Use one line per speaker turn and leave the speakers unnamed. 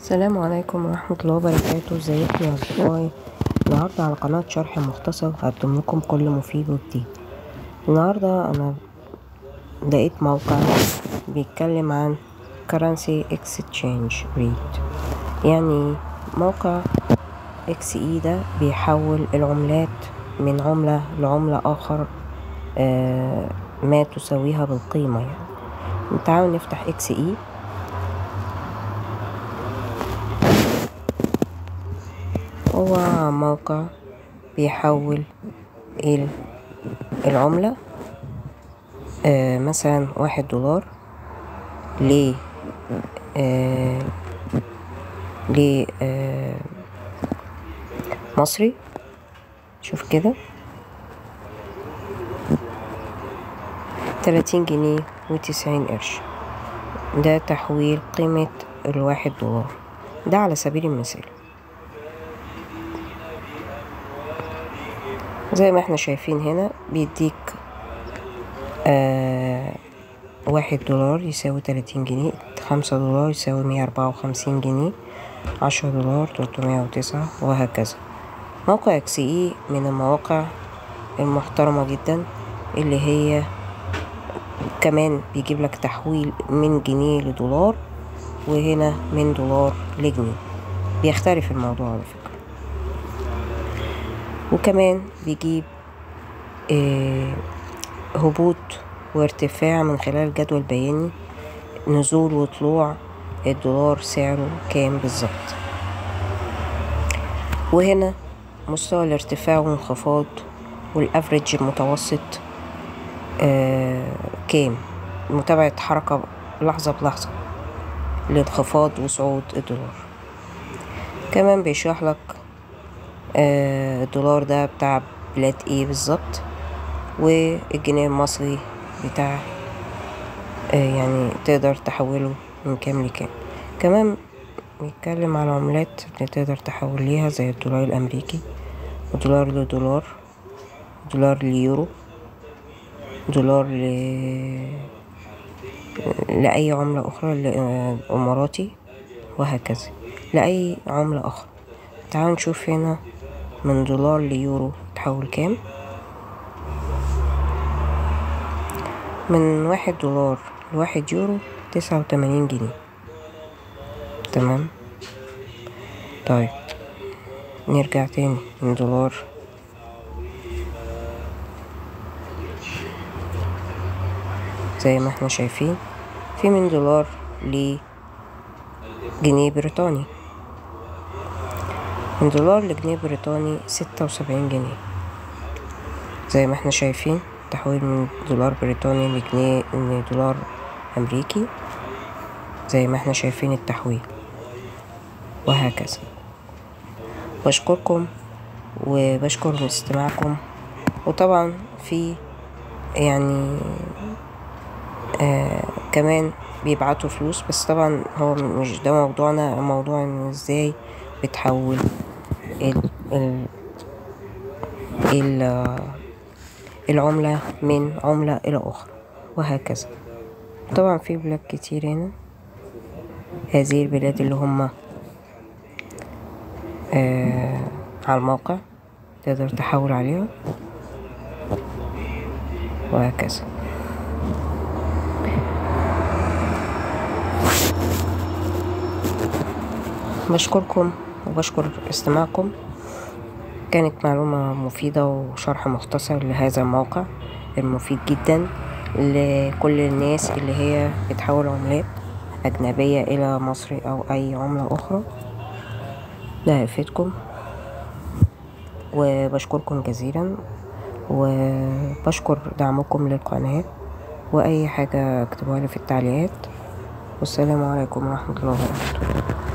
السلام عليكم ورحمة الله وبركاته. ازيكم يا اصدقائي؟ النهاردة على قناة شرح مختصر هقدم لكم كل مفيد وجديد. النهاردة انا لقيت موقع بيتكلم عن currency exchange rate، يعني موقع XE ده بيحول العملات من عملة لعملة اخر ما تساويها بالقيمة. يعني تعالوا نفتح XE. هو موقع بيحول العملة، مثلا $1 ل ل مصري. شوف كده 30 جنيه و90 قرش، ده تحويل قيمة $1، ده على سبيل المثال. زي ما احنا شايفين هنا بيديك $1 يساوي 30 جنيه، $5 يساوي 154 جنيه، $10 309، وهكذا. موقع XE من المواقع المحترمة جدا، اللي هي كمان بيجيب لك تحويل من جنيه لدولار، وهنا من دولار لجنيه، بيختلف الموضوع على فكرة. وكمان بيجيب هبوط وارتفاع من خلال جدول بياني، نزول وطلوع الدولار سعره كام بالظبط. وهنا مستوى الارتفاع والانخفاض والافريج المتوسط كام، متابعة حركة لحظة بلحظة لانخفاض وصعود الدولار. كمان بيشرح لك الدولار ده بتاع بلاد ايه بالظبط، والجنيه المصري بتاع يعني تقدر تحوله من كام لكام. كمان بيتكلم على العملات اللي تقدر تحوليها زي الدولار الامريكي، ودولار لدولار، دولار ليورو، دولار لأي عملة أخرى، لإماراتي، وهكذا لأي عملة أخرى. تعالوا نشوف هنا من دولار ليورو تحول كام. من $1 ل€1 89 جنيه. تمام. طيب نرجع تاني من دولار زي ما احنا شايفين، في من دولار لجنيه بريطاني، من دولار لجنيه بريطاني 76 جنيه. زي ما احنا شايفين تحويل من دولار بريطاني لجنيه لدولار امريكي، زي ما احنا شايفين التحويل، وهكذا. بشكركم وبشكر استماعكم. وطبعا في يعني كمان بيبعتوا فلوس، بس طبعا هو مش ده موضوعنا. موضوع ان ازاي بتحول ال ال العملة من عملة إلى أخرى، وهكذا. طبعا في بلاد كتير هنا، هذه البلاد اللي هم على الموقع تقدر تحول عليها، وهكذا. بشكركم وبشكر استماعكم. كانت معلومة مفيدة وشرح مختصر لهذا الموقع المفيد جدا لكل الناس اللي هي بتحول عملات أجنبية إلى مصري أو أي عملة أخرى. ده هيفيدكم، وبشكركم جزيلا، وبشكر دعمكم للقناة، وأي حاجة اكتبوها لي في التعليقات. والسلام عليكم ورحمة الله وبركاته.